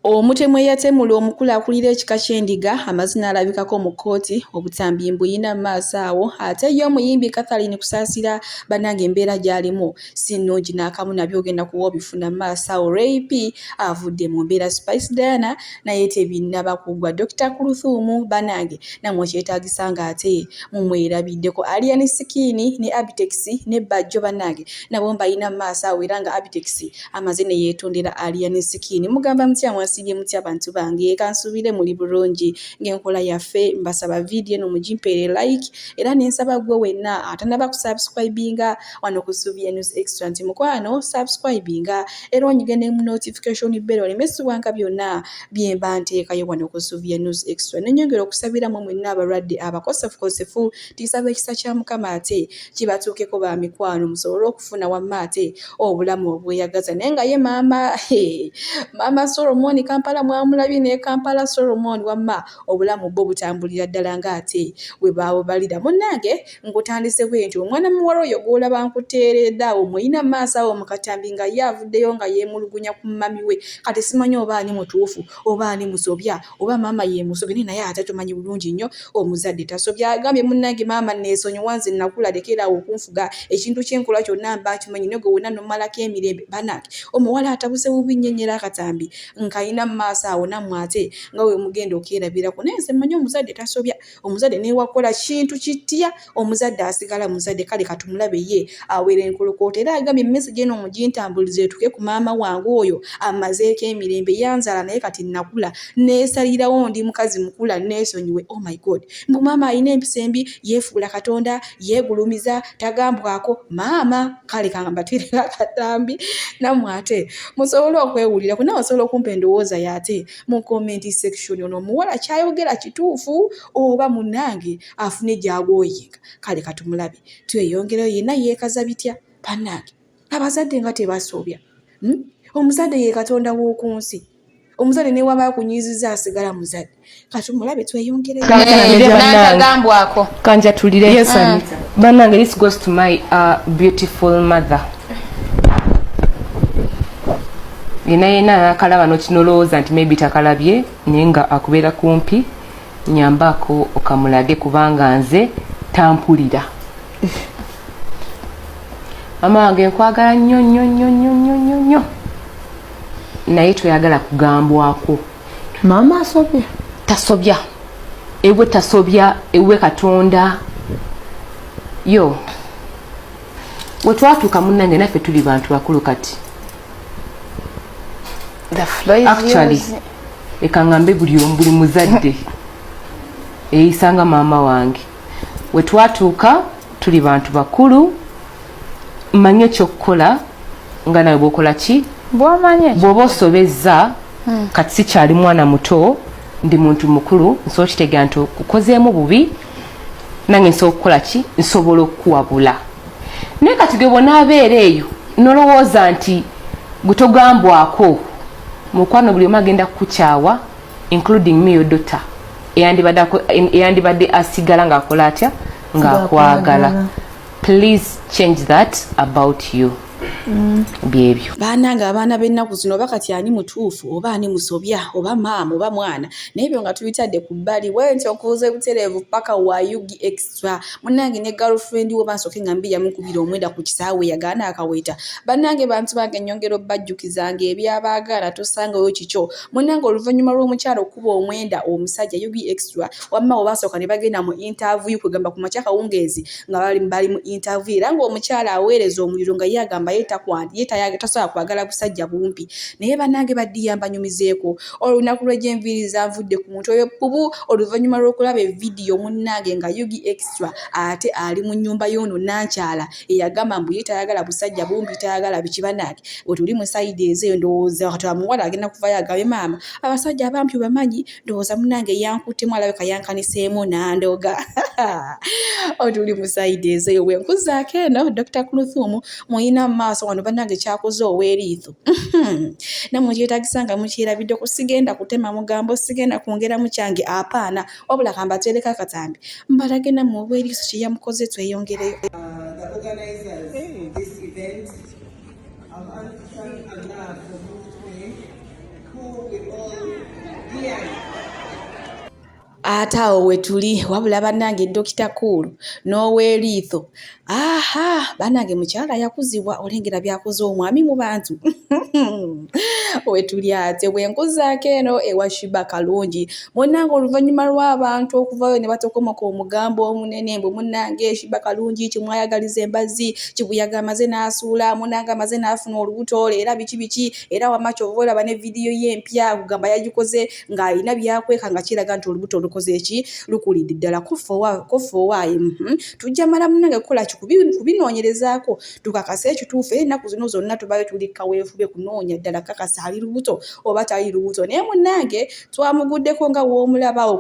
Omutemu eyatemula omukulu akulira ekika ky'Endiga amaze n'alabikako mu kkooti, obutambi mbuyina mu maaso awo ate ye omuyimbi Catherine Kusaasira bannange embeera gy'alimu si nnungi n'akamu nabyo ogenda kuba obifuna mu maaso awo. Ray P avudde mu mbeera Spice Diana naye tebinnaba kuggwa. Dokita Kuluthumu bannange nammwe kyetaagisa ng'ate mumwerabiddeko. Alien Skin ne Abitex ne Bajjo bannange nabo mbayina mu maaso awo era nga Abitex amaze ne yeetondera Alien Skin. Mugamba mutya mwasiibye mutya bantu bange kansuubire muli bulungi ng'enkola yaffe mbasaba vidiyo eno mugimpeere like era ne nsaba gwe wenna atanaba kusubscribinga wano ku Suvia News Extra nti mukwano subscribinga era onyige ne notification bell oleme subwanga byonna bye mba nteekayo wano ku Suvia News Extra. Ne nyongera okusabira mwe mwenna abalwadde abakosefukosefu nti nsaba ekisa kya Mukama ate kibatuukeko ba mikwano musobole okufuna wamma ate obulamu obweyagaza naye nga ye maama maama Solomon Kampala mwamulabye ne Kampala Solomon wamma obulamu bwo butambulira ddala ng'ate we baabubalira munnange nkutandise bwe nti omwana muwala oyo gw'olaba nkuteeredde awo muyina mu maaso awo mu katambi nga ye avuddeyo nga yeemulugunya ku mami we kati simanyi oba ani mutuufu oba ani musobya oba maama yemusobya naye naye ate tumanyi bulungi nnyo omuzadde tasobya agambye munnange maama neesonyiwa nze nakula lekera awo okunfuga ekintu kyenkola kyonna mba nkimanyi naye gwe wena nomalako emirembe banange omuwala atabuse bubi nnyo ennyera akatambi nkayina mu maaso awo nammwe ate nga we mugenda okerabirako naye nze mmanyi omuzadde tasobya omuzadde newakola kintu kitya omuzadde asigala muzadde kale katumulabe ye awera enkolokoota era agambye message eno mugintambulize etuke ku maama wange oyo amazeeko emirembe yanzaala naye kati nakula neesalirawo ndi mukazi mukula neesonyiwe oh my god mbu maama alina empisa embi yeefuula katonda yeegulumiza tagambwako maama kale kambatirira akatambi nammwe ate musobole okwewulira kunawe osobola okumpa endowooza yaate mu comment section ono omuwala kyayogera kituufu oba munange afune gyagwoyinga kale katumulabe tweyongereyo yenna yeekaza bitya bannange abazadde nga tebasobya hmm? Omuzadde ye katonda w'oku nsi omuzadde newaba akunyiiziza asigala muzadde katumulabe tweyongereyo Nantagambwako. Kanjatulire. Yes, Anita. Bannange, this goes to my beautiful mother. Yena yena akalaba nokinolowooza nti maybe takalabye naye nga akubeera kumpi nyambaako okamulage kubanga nze tampulira. Mama wange nkwagala nnyo nnyo nnyo nnyo nnyo nnyo nnyo naye toyagala kugambwako. Maama asobye. Tasobya ewe tasobya ewe katonda yo wetwatuuka munnange naffe tuli bantu bakulu kati. The floor is Actually, yours. Leka ngambe buli omu buli muzadde eyisanga maama wange wetwatuuka tuli bantu bakulu mmanyi ekyokukola nga nawe bwokola ki Bw'omanyi. Bw'oba osobezza kati sikyali mwana muto ndi muntu mukulu nsobola okitegeera nti okukozeemu bubi nange nsobola okukola ki nsobola okukuwabula naye kati gwe bwonaabeera eyo nolowooza nti gwe togambwako mukwano buli omu agenda kukukyawa including me your daughter eyandibadde asigala ng'akola atya ng'akwagala. Please change that about you. Byebyo. Bannange abaana b'ennaku zino oba kati ani mutuufu oba ani musobya oba maama oba mwana naye ebyo nga tubitadde ku bbali bwentyo nkubuuza butereevu paka wa Ug Extra munnange ne girlfriend wo bansooke nga mbi yamukubira omwenda ku kisaawe yagaana akaweta. Bannange bantu bange nnyongera obbajjukizanga ebyabaagaana tosangayo kikyo munnange oluvannyuma lw'omukyala okukuba omwenda omusajja Ug Extra wamma we baasooka ne bagenda mu interview kwegamba ku makya akawungeezi nga bali mu interview era ng'omukyala aweereza omuliro nga ye agamba ye tasobola kwagala busajja bumpi naye bannange baddiya mbanyumizeeko olunaku lw'egyenviiri zanvudde ku muntu oyo pubu oluvannyuma lw'okulaba evidiyo munnange nga Ug Extra ate ali mu nnyumba y'ono nankyala eyagamba mbu ye tayagala busajja bumpi tayagala biki. Bannange bwe tuli mu side ezeeyo ndowooza kati omuwala agenda kuvayo agambe maama abasajja abampi obamanyi ndowooza munnange yankuttemu alabika yankaniseemu nandoga otuli mu side ezeeyo bwe nkuzaako eno Dr. Kuluthumu muyina mu maaso wano bannange kyakoze ow'eriiso nammwe kyetaagisa nga mukyerabiddeko sigenda kutema mugambo sigenda kwongeramu kyange apaana wabula kambateereko akatambi mbalage nammwe obw'eriiso kye yamukoze tweyongereyo. The organizers of this event. I want to thank Allah for moved me, who we all Ate awo wetuli wabula bannange Dokita Cool n'ow'eriitho aha bannange mukyala yakuzibwa olengera byakoze omwami mu bantu wetuli ate bwenkuzaako eno ewa Shiba Kalungi munnange oluvannyuma lw'abantu okuvayo ne batokomoka omugambo omunene mbu munnange Shiba Kalungi kimwayagaliza embazzi kibuyaga amaze n'asuula munnange amaze n'afuna olubuto era biki biki era wamma kyova olaba ne vidiyo ye empya kugamba yagikoze ng'alina byakweka nga kiraga nti olubuto lukoze ki lukulidde ddala kuffe owaaye mhm. tujja mala munange kukola ki kubinoonyerezaako tukakase ekituufu era ennaku zino zonna tubayo tuli kaweefube kunoonya ddala kakasa ali lubuto oba tali lubuto naye munnange twamuguddeko nga w'omulabawo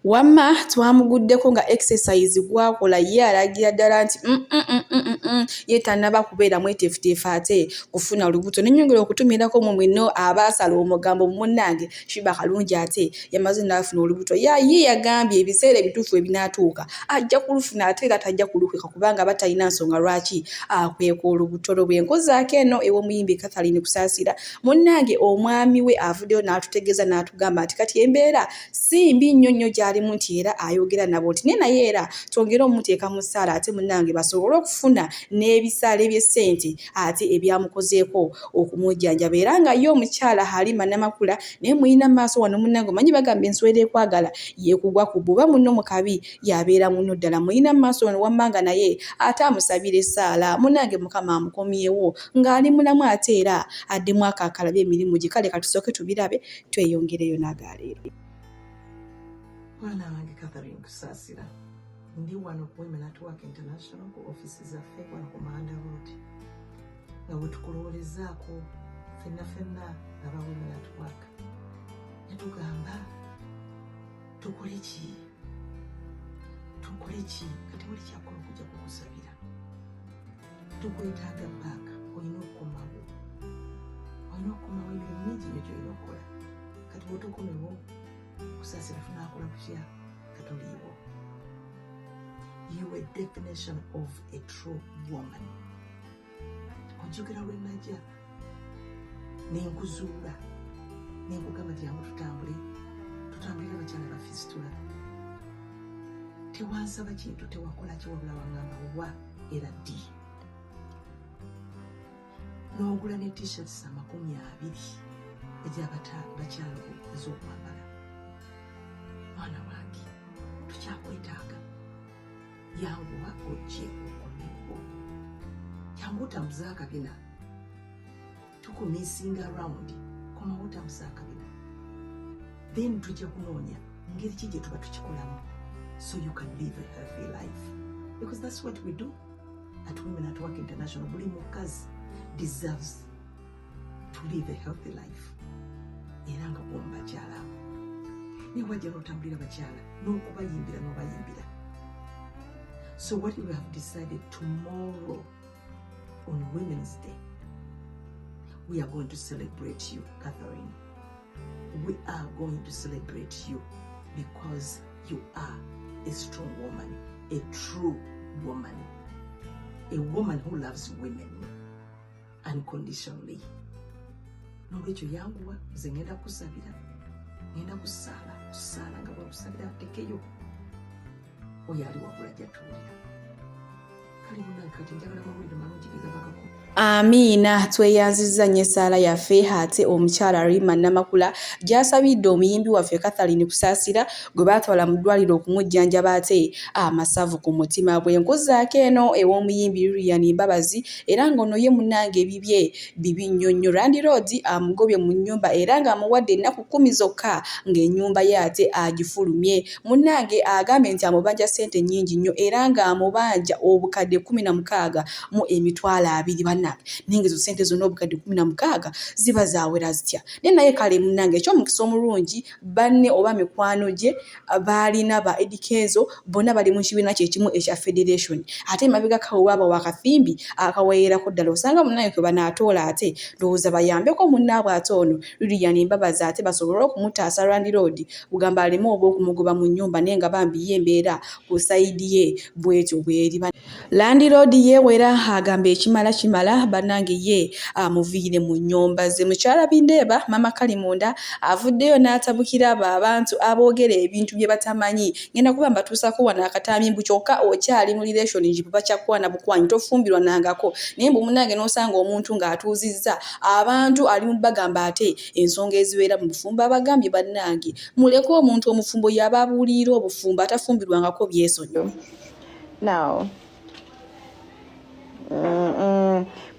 Wamma twamuguddeko nga exercise gwakola ye alagira ddala nti mm, mm, mm, ye tannaba kubeera mweteefuteefu ate kufuna lubuto. Ne nnyongera okutumirako mu mwenna abaasala omugambo munnange Sheebah Kalungi ate yamaze n'afuna olubuto. Ya ye yagambye ebiseera ebituufu ebinaatuuka ajja kulufuna ate era tajja kulukweka kubanga aba talina nsonga lwaki akweka olubuto lwe. Bwe nkozaako eno ew'omuyimbi Catherine Kusaasira munnange omwami we avuddeyo n'atutegeeza n'atugamba nti kati embeera si mbi nnyo nnyo gy'alimu nti era ayogera nabo nti naye naye era twongere omuteeka mu ssaala ate munnange basobole okufuna n'ebisaala eby'essente ate ebyamukozeeko okumujjanjaba era nga ye omukyala Halima Namakula naye mulina maaso wano munnange omanyi bagamba enswera ekwagala yeekugwa ku bbuba munno mu kabi yabeera munno ddala mulina maaso wano wamma nga naye ate amusabira essaala munnange Mukama amukomyewo ng'ali mulamu ate era addemu akaakalabe emirimu gye kale katusooke tubirabe tweyongereyo n'agaleero. Mwana wange Catherine Kusaasira, ndi wano ku Women at Work International ku ofisi zaffe wano ku Manda Road nga bwe tukulowoolezaako fenna fenna aba Women at Work ne tugamba tukole ki tukole ki nga tewali kyakukola okujja kukusabira tukwetaaga baaka olina okukomawo olina okukomawo emirimu mingi nyo gyolina okukola kati bwotokomewo kusasira tunakola kutya katuliiwo you a definition of a true woman ojjukira lwe najja nenkuzuula nenkugamba ti yangu tutambule tutambulire abakyala bafisitula tewansaba kintu tewakola kiwabula wangamba wa era ddi n'ogula ne t-shirts 20 egy'abakyala ez'okwambala mwana wange tukyakwetaaga yanguwa ojje okomewo jangu otambuze akabina tukumisinga round komawo otambuze akabina then tujja kunoonya ngeri ki gye tuba tukikolamu so you can live a healthy life because that's what we do at Women at Work International. Buli mukazi deserves to live a healthy life era nga bwomu bakyala abo naye wajja n'otambulira bakyala n'okubayimbira n'obayimbira so what we have decided tomorrow on Women's Day we are going to celebrate you Catherine we are going to celebrate you because you are a strong woman a true woman a woman who loves women unconditionally nolwekyo yanguwa nze ngenda kusabira ngenda kusaala kusaala nga bwakusabira ntekeyo oyo ali wagula jatuulira kale munange kati njagala mawulire malungi gegabagako Amiina tweyanzizza nnyo essaala yaffe ate omukyala Rima Namakula gy'asabidde omuyimbi waffe Catherine Kusaasira gwe baatwala mu ddwaliro okumujjanjaba ate amasavu ku mutima bwe nkuzaako eno ew'omuyimbi Lilian Mbabazi era ng'ono ye munnange ebibye bibi nnyo nnyo landiroodi amugobye mu nnyumba era ng'amuwadde ennaku 10 zokka ng'ennyumba ye ate agifulumye munnange agambye nti amubanja ssente nnyingi nnyo era ng'amubanja obukadde 16 mu 20,000 bannange naye nga ezo ssente zonna obukadde 16 ziba zaawera zitya naye naye kale munnange eky'omukisa omulungi banne oba mikwano gye baalina ba Eddy Kenzo bonna bali mu kibiina kye kimu ekya Federation ate emabegako awo waaba wakathimbi akaweererako ddala osanga munnange kwe banaatoola ate ndowooza bayambeko munnaabwe ate ono Lilian Mbabazi ate basobole okumutaasa landiroodi kugamba aleme oba okumugoba mu nnyumba naye nga bambi ye embeera ku sayidi ye bwetyo bweri. Landiroodi yeewera agamba ekimala kimala ayagala bannange ye amuviire mu nnyumba ze. Mukyala Bindeeba Maama Kalimunda avuddeyo n'atabukira abo abantu aboogera ebintu bye batamanyi. Ngenda kuba mbatuusako wano akatambi mbu kyokka okyali mu relationship bakyakwana bukwanyi tofumbirwa nangako naye mbu munnange n'osanga omuntu ng'atuuzizza abantu ali mu bagamba ate ensonga ezibeera mu bufumbo abagambye bannange muleke omuntu omufumbo y'aba abuulirira obufumbo atafumbirwangako byesonyiwe. Now,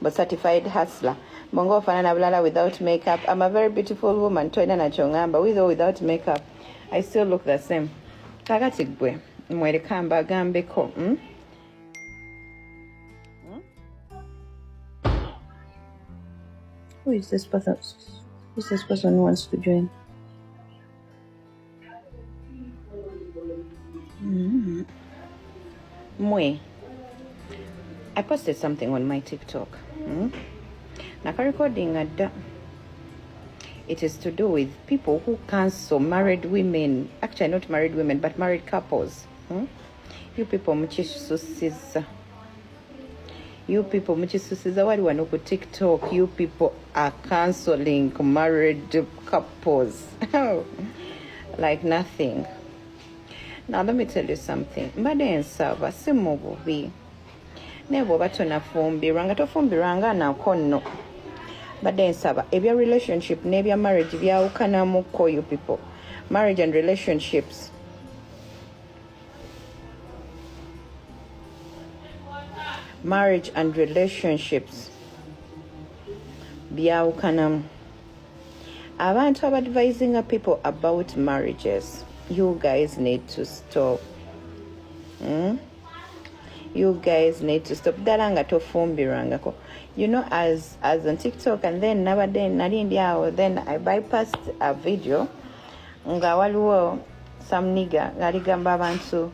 but certified hustler. Bongo ofaanana bulala without makeup. I'm a very beautiful woman. Tolina nakyo ngamba with or without makeup. I still look the same. Kakati gwe mwereka mbagambeko. Who is this person? Who is this person who wants to join? Mwe. I posted something on my TikTok. Naka recording adda. It is to do with people who cancel married women. Actually, not married women, but married couples. You people mukisusiza. You people mukisusiza wali wano ku TikTok. You people are canceling married couples. Like nothing. Now let me tell you something. Mbadde nsaba si mu bubi. Naye bw'oba tonafumbirwa nga tofumbirwanga nako nno. Mbadde nsaba ebya relationship n'ebya marriage byawukanamuko you people. Marriage and relationships. Marriage and relationships byawukanamu. Abantu abadvisinga people about marriages, you guys need to stop. You guys need to stop. Ddala nga tofumbirwangako. You know, as on TikTok, and then nabadde nali ndi awo, then I bypassed a video nga waliwo some nigga ng'aligamba abantu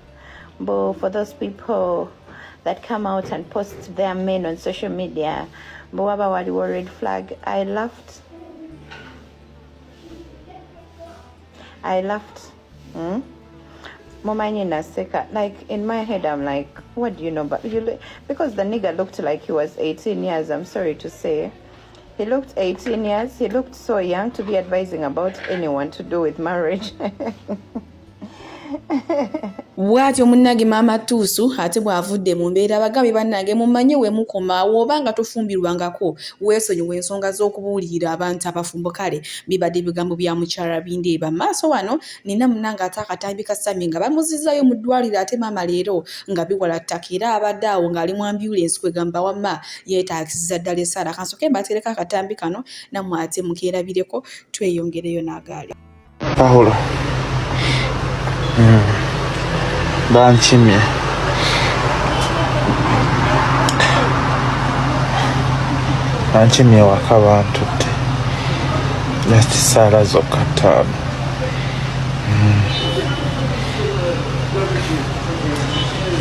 mbu for those people that come out and post their men on social media, mbu waba waliwo red flag. I laughed. I laughed. Mumanyi naseka. Like in my head, I'm like, what do you know? But you look, because the nigga looked like he was 18 years. I'm sorry to say, he looked 18 years. He looked so young to be advising about anyone to do with marriage. Bw'atyo munnange Maama Tuusu ate bw'avudde mu mbeera abagambye bannange mumanye we mukoma w'oba nga tofumbirwangako weesonyiwe ensonga z'okubuulirira abantu abafumbo kale bibadde bigambo bya mukyala Bindeeba. Maaso wano nina munnange ate akatambi ka Sammy nga bamuzizzaayo mu ddwaliro ate maama leero nga biwala ttaka era abadde awo ng'ali mu ambyulensi kwegamba wamma yeetaagisiza ddala essaala. Kansooke mbateereko akatambi kano nammwe ate mukeerabireko tweyongereyo n'agaali. Pawulo bankimye bankimye waka bantutte just saala zokka ttaano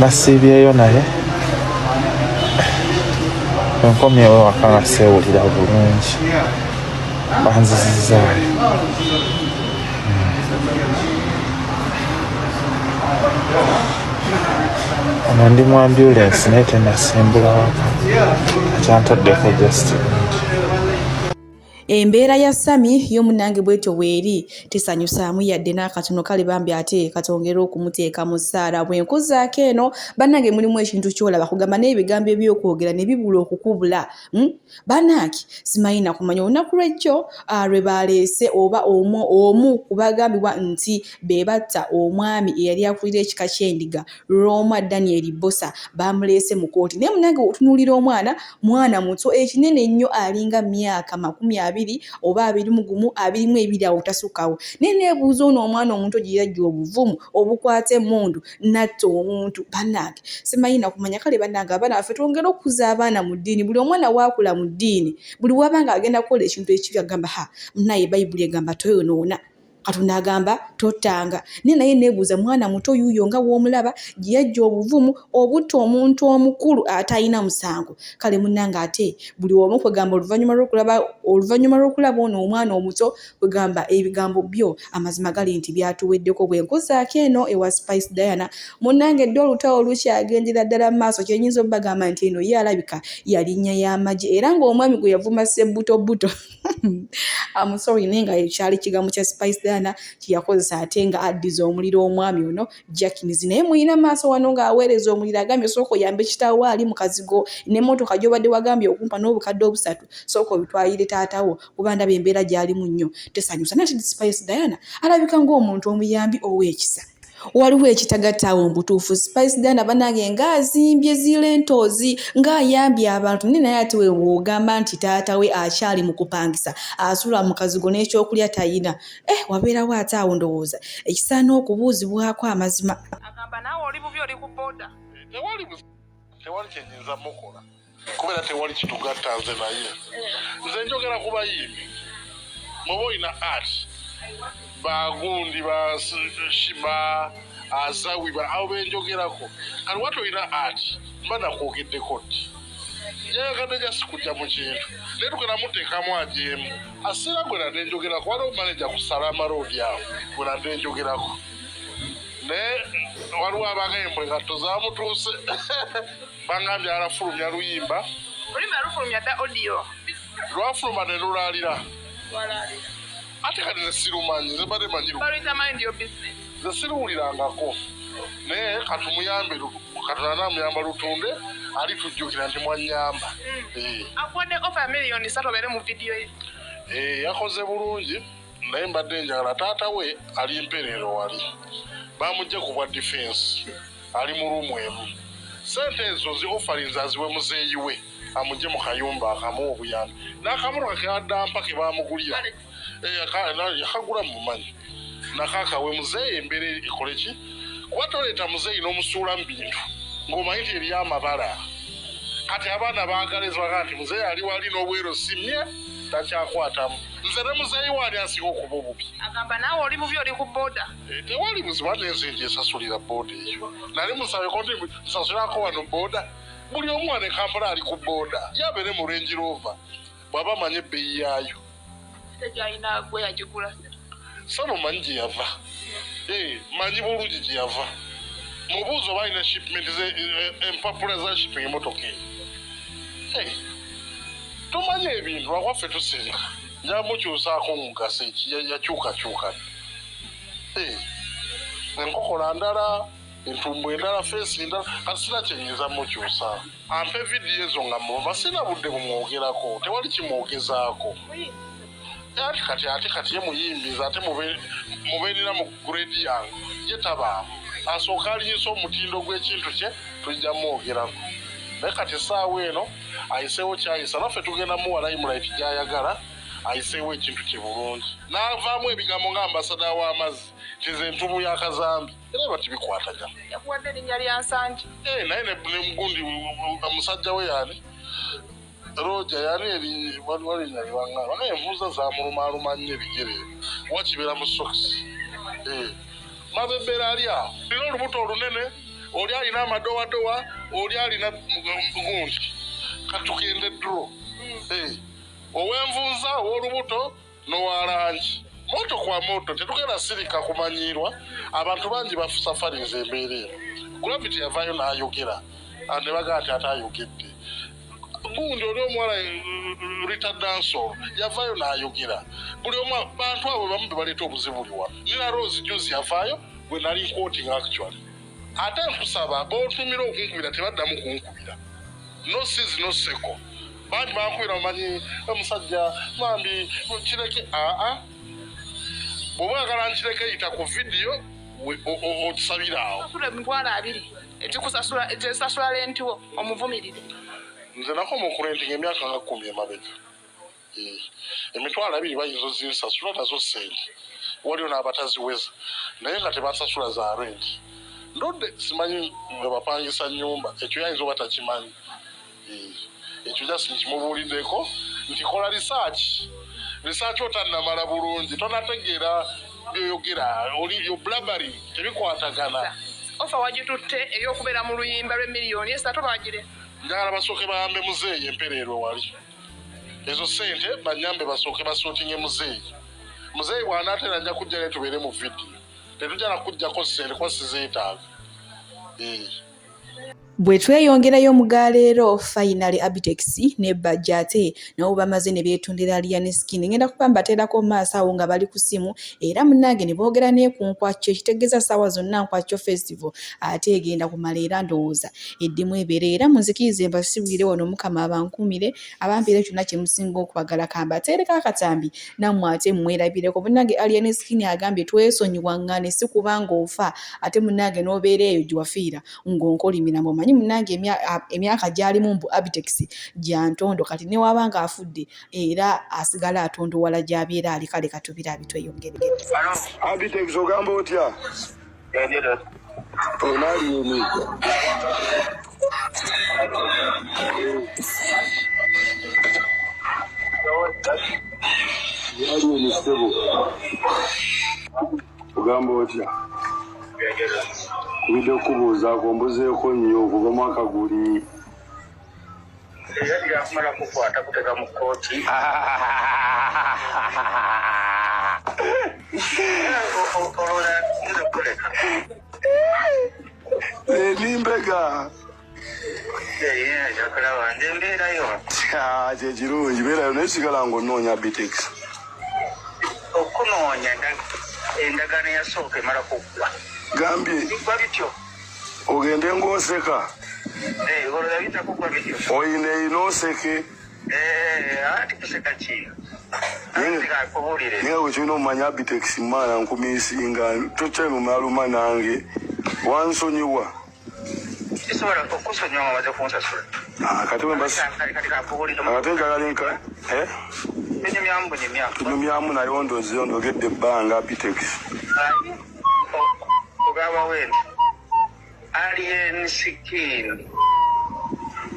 nasiibyeyo naye enkomyewo waka nga seewulira bulungi banzizizaayo. Ono ndi mu ambulance naye tenasimbula waka akyantaddeko just. Embeera ya Sammy yo munnange bw'etyo bw'eri tesanyusaamu yadde n'akatono kale bambi ate katongere okumuteeka mu ssaala. Bwe nkuzaako eno bannange mulimu ekintu ky'olaba kugamba n'ebigambo eby'okwogera ne bibula okukubula. Bannange simanyi na kumanya olunaku lw'ejjo lwe baaleese oba omu ku bagambibwa nti be batta omwami eyali akulira ekika ky'endiga Lwomwa Daniel Bbosa baamuleese mu kkooti. Naye munnange bw'otunuulira omwana, mwana muto ekinene ennyo alinga myaka 20 oba 21, 22 awo tasukkawo. Naye neebuuza ono omwana omuto gye yaggya obuvumu obukwata emmundu n'atta omuntu. Bannange simanyi na kumanya kale bannange abaana baffe twongere okukuza abaana mu ddiini. Buli omwana waakula mu ddiini, buli w'aba ng'agenda kukola ekintu ekibi agamba ha munnaye Bayibuli egamba toyonoona. Katonda agamba tottanga. Naye naye neebuuza mwana muto yuuyo nga w'omulaba gye yajja obuvumu obutta omuntu omukulu atalina musango. Kale munnange ate buli omu kwegamba oluvannyuma lw'okulaba oluvannyuma lw'okulaba ono omwana omuto kwegamba ebigambo byo amazima gali nti byatuweddeko. Bwe nkuzaako eno ewa Spice Diana munnange dda olutalo lukyagendera ddala mu maaso kye nnyinza obbagamba nti eno ye alabika yalinnya y'amagye era ng'omwami gwe yavuma sebbutobuto I'm sorry naye nga kyali kigambo kya Spice Diana kye yakozesa ate nga addiza omuliro omwami ono Jackins. Naye muyina maaso wano ng'aweereza omuliro agambye sooka oyambe kitaawo ali mu kazigo n'emmotoka gy'obadde wagambye okumpa n'obukadde obusatu sooka obitwalire taatawo kuba ndaba embeera gy'alimu nnyo tesanyusa. Naye ate Spice Diana alabika ng'omuntu omuyambi ow'ekisa. Waliwo ekitagatta awo mu butuufu. Spice Diana bannange ng'azimbye zi lentals ng'ayambye abantu naye naye ate we w'ogamba nti taata we akyali mu kupangisa asula mu kazigo n'ekyokulya tayina. Eh, wabeerawo ate awo ndowooza ekisaana okubuuzibwako amazima. Agamba naawe oli bubi oli ku boda. Tewali tewali kyenyinza mukola kubeera tewali kitugatta nze naye nze njogera ku bayimbi muba olina art bagundi ba shiba azawi ba abo benjogerako kati wati olina art mba nakwogeddeko ddi yayagadde jasi kujja mu kintu naye tugenda muteekamu ajeemu asiira gwe nade njogerako waliwo maneja ku salama road awo gwe nade njogerako naye waliwo abagambye engatto zamutuuse bangambye alafulumya luyimba. Oluyimba lufulumya dda audio. Lwafuluma ne lulaalira ate kati nze sirumanyi nze mbadde manyi Baluyita Mind Your Business. Nze siruwulirangako naye katumuyambe katonda namuyamba lutunde ali tujjukira nti mwanyamba. Eh. Akuwadde offer ya 3 million obeere mu vidiyo ye. Eh, yakoze bulungi naye mbadde njagala taata we ali mperero wali bamugje ku bwa defense ali mu room emu sente ezo zi offerings aziwe muzeeyi we amugye mu kayumba akamuwa obuyambi n'akamotoka keadampa ke bamugulira. Eh, yakagula mumanyi nakakawe muzeeyi embeera ekole ki kuba toleeta muzeeyi n'omusuula mu bintu ng'omanyi nti eriyo amabala kati abaana baagala ezo bagaa nti muzeeyi ali wali n'obwero simye takyakwatamu nze ne muzeeyi waali asinga okuba obubi. Agamba naawe oli bubi oli ku boda. Eh, tewali buzibu ate nze njesasulira booda eyo nali musabeko nti nsasulako wano booda buli omu wano e Kampala ali ku booda yabeere mu Range Rover bw'aba amanyi ebbeeyi yaayo. Tegyalina gwe yagigula. Saba omanyi gye yava. Eh, manyi bulungi gye yava mubuuzi oba alina shipment empapula za shipping emotoka eyo. Eh, tumanyi ebintu lwakwaffe tusirika njamukyusaako mugaso eki yakyukakyuka. Eh, enkokola ndala entumbu endala face endala kati sina kyenyinza mukyusa ampe vidiyo ezo nga muva sina budde bumwogerako tewali kimwogezaako. Ate kati ate kati ye muyimbiza ate mubeerera mu grade yange ye tabaamu asooka alinyisa omutindo gw'ekintu kye tujja mwogerako naye kati essaawa eno ayiseewo kyayisa naffe tugenda muwa limelight gy'ayagala ayiseewo ekintu kye bulungi n'avaamu ebigambo nga ambasada w'amazzi tize entumu y'akazambi era biba tibikwatagana. Yakuwadde erinnya lya Nsangi. Eh, naye ne mugundi musajja we yani Roja yani eri waliwo erinnya lyebaŋŋamba naye envuuza zamulumaaluma nnyo ebigere wakibeera mu sokisi. Eh, mabebera ali awo olina olubuto olunene oli alina amadowadowa oli alina gundi katugende duro. Eh, ow'envunza ow'olubuto n'owalangi moto kwa moto tetugenda sirika kumanyiirwa abantu bangi basafarinze embeera eno Gravity yavaayo n'ayogera. Ah, ne bagaa nti ate ayogedde gundi oli omuwala Rita Dansol yavaayo n'ayogera buli omu bantu abo bamu be baleeta obuzibu buli wano Nina Rose juzi yavaayo gwe nali quoting actually ate nkusaba bontumira okunkubira tebaddamu kunkubira no sis no seko bangi bankubira omanyi omusajja bambi kireke aa bw'oba oyagala nkireke yita ku vidiyo okisabira awo. Sasula 20,000 egikusasula egyesasula rent wo omuvumirire. Nze nakoma okurentinga emyaka nga 10 emabega. Eh, 20,000 bayinza ozinsasula nazo sente waliwo n'abataziweza naye nga tebansasula za rent ndodde simanyi nga bapangisa nyumba ekyo yayinza oba takimanyi. Eh, ekyo just nkimubuuliddeko nti kola research research otannamala bulungi tonategeera. byoyogera oli yo blabbering tebikwatagana. Ofa wagitutte ey'okubeera mu luyimba lw'emiliyoni esatu bagire. Njagala basooke bayambe muzeeyi empereerwe wali ezo sente banyambe basooke basootinge muzeeyi. Muzeeyi bw'anaatera nja kujja naye tubeere mu vidiyo, tetujja nakujjako sente kuba sizeetaaga. Eh. Bwe tweyongerayo mu ga leero, finally Abitex ne Bajjo ate nabo bamaze ne beetondera Alien Skin. Ngenda kuba mbateerako mu maaso awo nga bali ku ssimu era munnange ne boogera ne ku Nkwakyo ekitegeeza ssaawa zonna Nkwakyo Festival ate egenda kumala era ndowooza eddimu ebeere era munzikirize mbasibwire wano Omukama abankuumire abampeere kyonna kye musinga okwagala kambateereko akatambi nammwe ate mwerabireko. Munnange Alien Skin agambye twesonyiwangane si kuba ng'ofa ate munnange n'obeera eyo gye wafiira ng'onkolimira mbu omanyi munnange emyaka gy'alimu mbu Abitex gya ntondo kati ne waba ng'afudde era asigala atondowala gy'abeera ali kale katubira abitweyongere. Abitex ogamba otya? Onaliyeni aliyeni ssebo ogamba otya? Kubidde okubuuzaako mbuzeeko nnyo okuva mwaka guli. Era lyakumala kukwata kuteka mu kkooti. Nimbega. Kyekirungi beerayo naye sigala nga onoonya bitex. Okunoonya endagaano eyasooka emala kuggwa. Gambye Biggwa bityo. Ogende ng'oseka. Eh, olwo biyinza kuggwa bityo. Oyineyina oseke. Eh, anti kuseka ki? Naye nga bwekirina omumanya Abitex mwana nkumisinga tokyalumaluma nange wansonyiwa. Sisobola okusonyiwa nga omaze kunsasula. Ah, kati bwe mbas ate njagala enka eh? Tunyumyamu bunyumya. Tunyumyamu naye ondoze ondogedde ebbanga Abitex. Ogamba wendi Alien Skin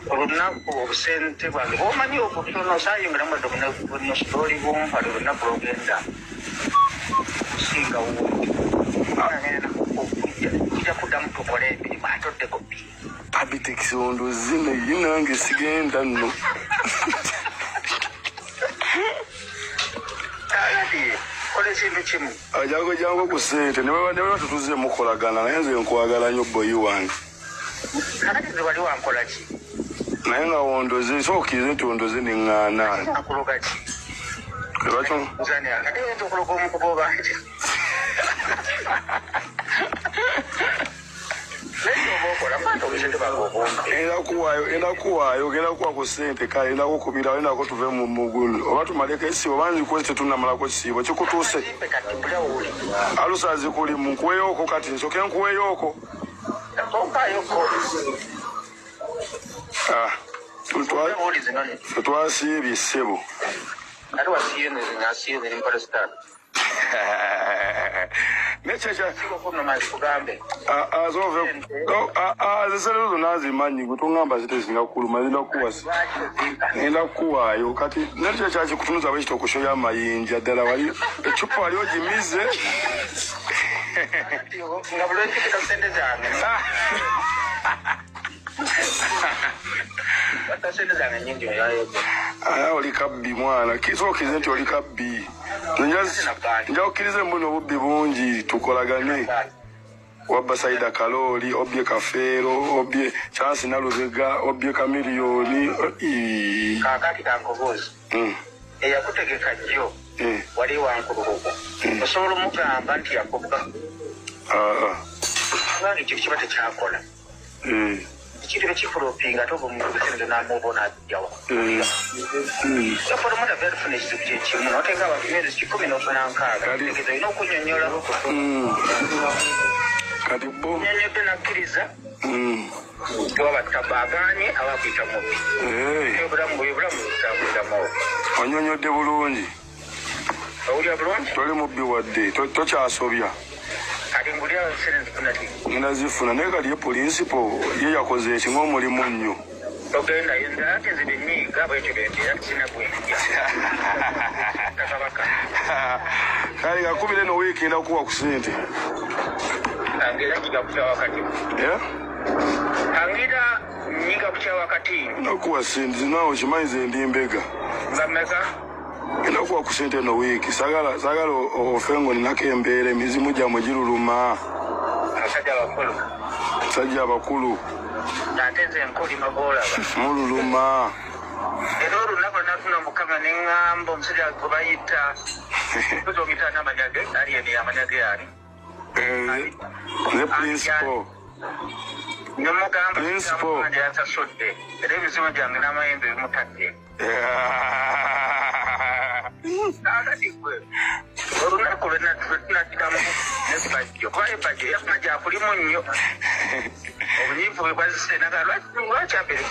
olunaku obusente bwange bwomanyi obutono sayingira mwadde bunositoli bumpa olunaku lwogenda kusinga wokujja kuddamu tukole emirimu ate oddeko bbi. Abitex ondoze naye nange sigenda nno. Kola ekintu kimu. Jangu jangu ku ssente ne bwe tutuze mukolagana naye nze nkwagala nnyo boyi wange. Kakati nze wali wankola ki? Naye nga wondoze so okkirize nti ondoze ne ŋŋaana. Akuloga ki? Lwaki? Kati oyinza okuloga omu ku b'obanja. Enda kuwaayo ogenda kuwa ku ssente kale enda kukubirawo enda ko tuve mu mugulu oba tumaleko ekisiibo oba nzikuwe tetunnamalako kisiibo kikutuuse alusa zikulimu nkuweyooko kati nsoke nkuweyooko. Ah, twasiibye ssebo. Zesere zonna nzimanyi gwe tongamba zitezinga kuluma ngenda kukuwaayo kati nakyo kyakikutunuza bwekita okushoya amayinja ddala wali ecupa wali ogimize. Nga bulwekipika sente zange Aya oli kabbi mwana kisookirize nti oli kabbi nja kukkiriza embuno obubbi bungi tukolagane. Wabba Saida Kaloli, obbye Kafeero, obbye Chansi Nalubega, obbye Kamiliyoni. Kaakati kankubuuze. Eyakutegeka jjo wali wankulukuku osobola omugamba nti yakubba? Kubanga ekyo kiba tekyakola. Ekintu bekikulopinga ate oba namubona ajjawa. Promoter byatufuna ekizibu kyekimu noteeka abantu myezi 10 nofuna 60 tegeeza olina okunyonyola. Kati bo nyonyodde nakkiriza tewabattaba agaanye aba akuyita mubbi. Obulamu bwe bulamu butambuliramu. Onyonyodde bulungi. Owulira bulungi? Toli mubbi wadde tokyasobya. Kati ngulira sente nzifuna ti? Ngenda zifuna naye kati ye pulinsipo ye yakoze eki ng'omulimu nnyo. Ogenda ate nze benyiiga bwekyo bwentyo era sina bwentya. Kabaka. Kale kakubire no wiiki enda kuwa ku sente. Angira nyiga kukya wakati. Yeah? Angira nyiga kukya wakati. Nakuwa sente nawe okimanyi ze ndi mbega. Bameka? Ngenda kuwa ku sente eno wiiki. Sagala sagala ofe ng'olinako embeera emizimu gyammwe giruluma. Abasajja abakulu. Abasajja abakulu. Ate nze nkulima gw'olaba. Mululuma. Era olunaku lwenafuna mukama ne ŋŋamba omusajja gwe bayita mpozi omuyita n'amanya ge aliyeni amanya ge ani? Eh, nze principal. Ne mugamba Principal. yansasudde era emizimu gyange n'amayembe bimutadde. Kaakati gwe olunaku lwetunaddamu ne bajjo kuba ebajjo yafuna gyakulimu nnyo obunyiivu bwe bwazise naga lwaki abeere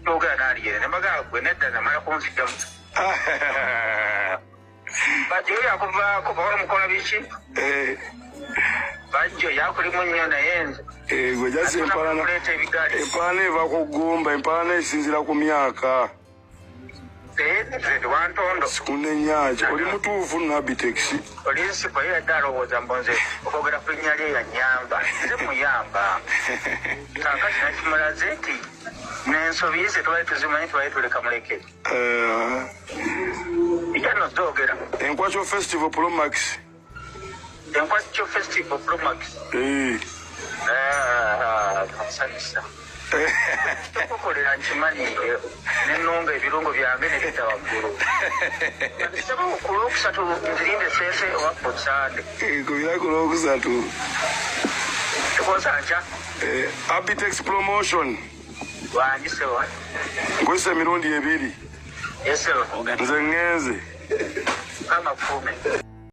kyogera n'aliyere ne mbagamba gwe nedda namala kunzijjamu bajjo yakuvaako bawala mukola biki Eh. bajjo yakulimu nnyo naye nze Eh, gwe jasi empalana kuleeta ebigaali empalana eva ku ggumba empalana esinzira ku myaka wantondo sikunenya ki oli mutuufu nabitex olinsipo ye yadde alowooza mbu nze okwogera ku linnya lye yanyamba nze muyamba kakati nakimulaze nti nensobi ze tubali tuzimanyi tubali tuleka muleke Eh. ekyanno zoogera Enkwakyo festival promax Enkwakyo festival promax Eh. Ah, nsanyusa tokukolera nkimanyi nenunga ebirungo byange nebidda waggulu saba ku lwokusatu nzirinde seese oba ku sande. Eh, kubira ku lwokusatu. Tukosa nkya. Eh, Abitex promotion. Wangi sewa. Nkozesa emirundi ebiri. Yes, nze ŋŋenze. Kama kuume.